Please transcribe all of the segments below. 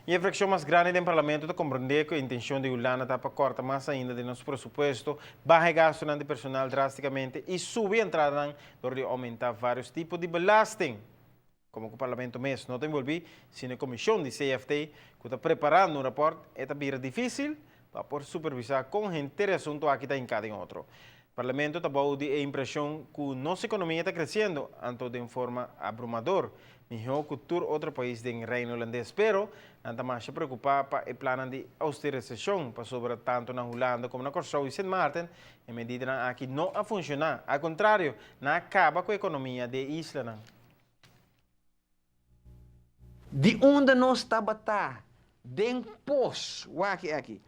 E frakshon mas grandi den Parlamento ta komprondé ku e intenshon di Hulanda ta pa kòrta mas ainda den nos presupuesto, baha e gastunan di personal drástikamente i subi entradanan dor di oumentá vários tipo di belasting. Komo ku Parlamento mes no ta envolví, sino e komishon di CFT ku ta preparando un rapòrt, e ta bira difísil pa por supervisá kon henter e asuntu aki ta hinká den otro. Parlamento ta bou di e impreshon ku nos ekonomia ta kresiendo, anto den forma abrumador, mihó ku tur otro pais den Reino Hulandes. Pero, nan ta masha preokupá pa e plannan di austerisashon, pasobra tantu na Hulanda komo na Kòrsou i Sint Maarten e medidanan aki no a funshoná. Al kontrario, nan a kaba ku ekonomia di e islanan. Di unda nos tabata den pos wak aki,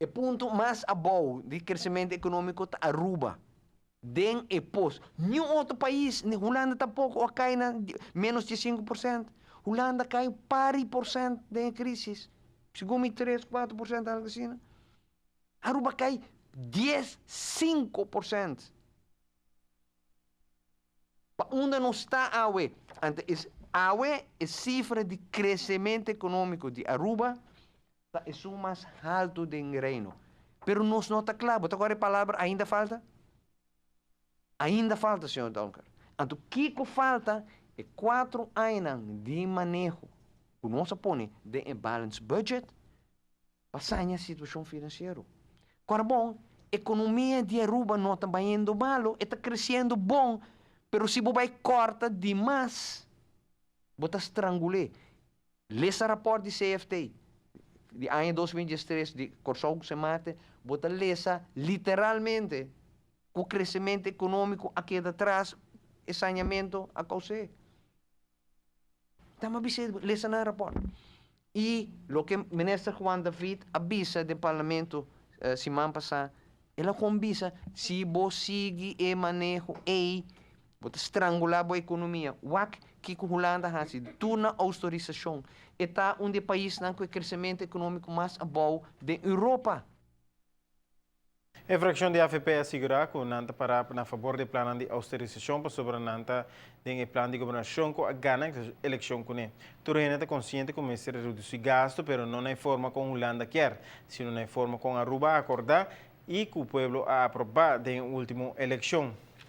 e punto mas abou di crecemento economico ta Aruba. Den e pos. Niun otro pais, ni Hulanda tampoco a cay na menos di 5%. Hulanda a cay pari porcent den e crisis. Segun mi tres, 4% algo asina. Aruba a cay dies, 5%. Pa unda nos ta awe? Anto es awe e sifra di kresementu ekonómiko di Aruba ta esun mas haltu den Reino. Pero nos no ta kla. Bo ta kòrda e palabra ainda falta? Ainda falta, señor Donker. Anto kiko falta? E kuatro añanan di maneho ku nos a pone den e balance budget pa saña situashon finansiero. Kòrda bon, ekonomia di Aruba no ta bayendo malo, e ta kresiendo bon, pero si bo bai kòrta dimas, bo ta strangul'é. Lesa rapòrt di CFT di aña 2013 di Kòrsou ku Sint Maarten, bo ta lesa literalmente ku kresementu ekonómiko a keda tras e sañamentu a kous'é. Tama bisa lesa nan raport. I loke Minister Juan David a bisa den Parlamento siman pasá, el a kon bisa, si bo sigui e maneho ei, bo ta strangulá bo ekonomia. Wak kiko Hulanda a hasi, tur nan oustorisashon. E ta un di e paisnan ku e kresementu ekonómiko mas abou den Europa. E frakshon di avp a sigurá ku nan ta pará na fabor di e plannan di austerisashon pasobra nan ta den e plan di gobernashon ku a gana elekshon kuné. Tur hende ta konsiente ku mester redusí gastu pero no na e forma kon Hulanda kier, sino na e forma kon Aruba a akordá i ku pueblo a aprobá den e último elekshon.